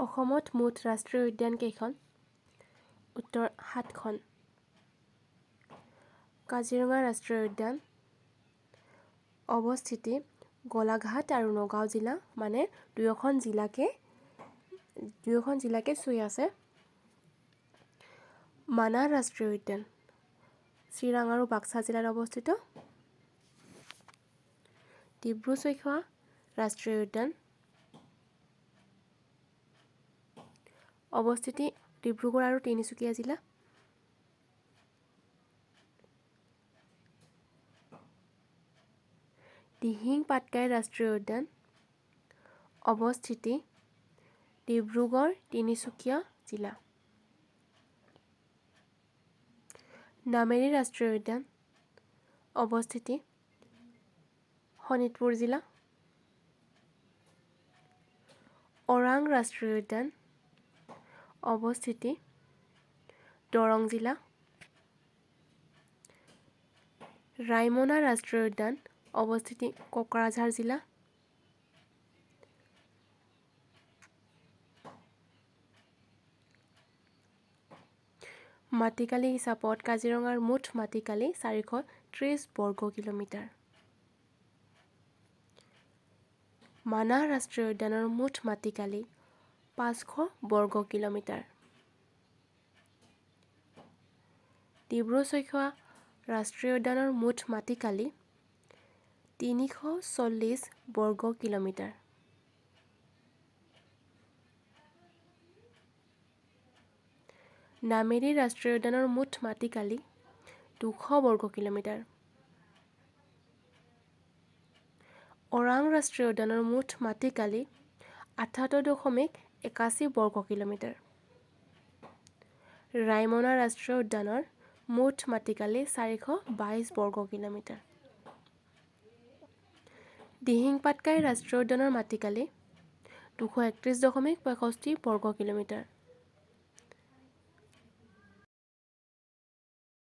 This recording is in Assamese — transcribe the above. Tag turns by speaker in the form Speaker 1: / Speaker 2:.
Speaker 1: অসমত মুঠ ৰাষ্ট্ৰীয় উদ্যান কেইখন? উত্তৰ 7খন। কাজিৰঙা ৰাষ্ট্ৰীয় উদ্যান অৱস্থিতি গোলাঘাট আৰু নগাঁও জিলা, মানে দুয়োখন জিলাকে চুই আছে। মানাহ ৰাষ্ট্ৰীয় উদ্যান চিৰাং আৰু বাক্সা জিলাত অৱস্থিত। ডিব্ৰু ছৈখোৱা ৰাষ্ট্ৰীয় উদ্যান অৱস্থিতি ডিব্ৰুগড় আৰু তিনিচুকীয়া জিলা। দিহিং পাটকাই ৰাষ্ট্ৰীয় উদ্যান অৱস্থিতি ডিব্ৰুগড় তিনিচুকীয়া জিলা। নামেৰী ৰাষ্ট্ৰীয় উদ্যান অৱস্থিতি শোণিতপুৰ জিলা। ওৰাং ৰাষ্ট্ৰীয় উদ্যান অৱস্থিতি দৰং জিলা। ৰায়মনা ৰাষ্ট্ৰীয় উদ্যান অৱস্থিতি কোকৰাঝাৰ জিলা। মাটিকালি হিচাপত কাজিৰঙাৰ মুঠ মাটিকালি 430 বৰ্গ কিলোমিটাৰ। মানাহ ৰাষ্ট্ৰীয় উদ্যানৰ মুঠ মাটিকালি 500 বৰ্গ কিলোমিটাৰ। ডিব্ৰু ছৈখোৱা ৰাষ্ট্ৰীয় উদ্যানৰ মুঠ মাটিকালি 340 বৰ্গ কিলোমিটাৰ। নামেৰী ৰাষ্ট্ৰীয় উদ্যানৰ মুঠ মাটিকালি 200 বৰ্গ কিলোমিটাৰ। ওৰাং ৰাষ্ট্ৰীয় উদ্যানৰ মুঠ মাটিকালি 78.81 বৰ্গ কিলোমিটাৰ। ৰায়মনা ৰাষ্ট্ৰীয় উদ্যানৰ মুঠ মাটিকালি 422 বৰ্গ কিলোমিটাৰ। দিহিং পাটকাই ৰাষ্ট্ৰীয় উদ্যানৰ মাটিকালি 231.65 বৰ্গ কিলোমিটাৰ।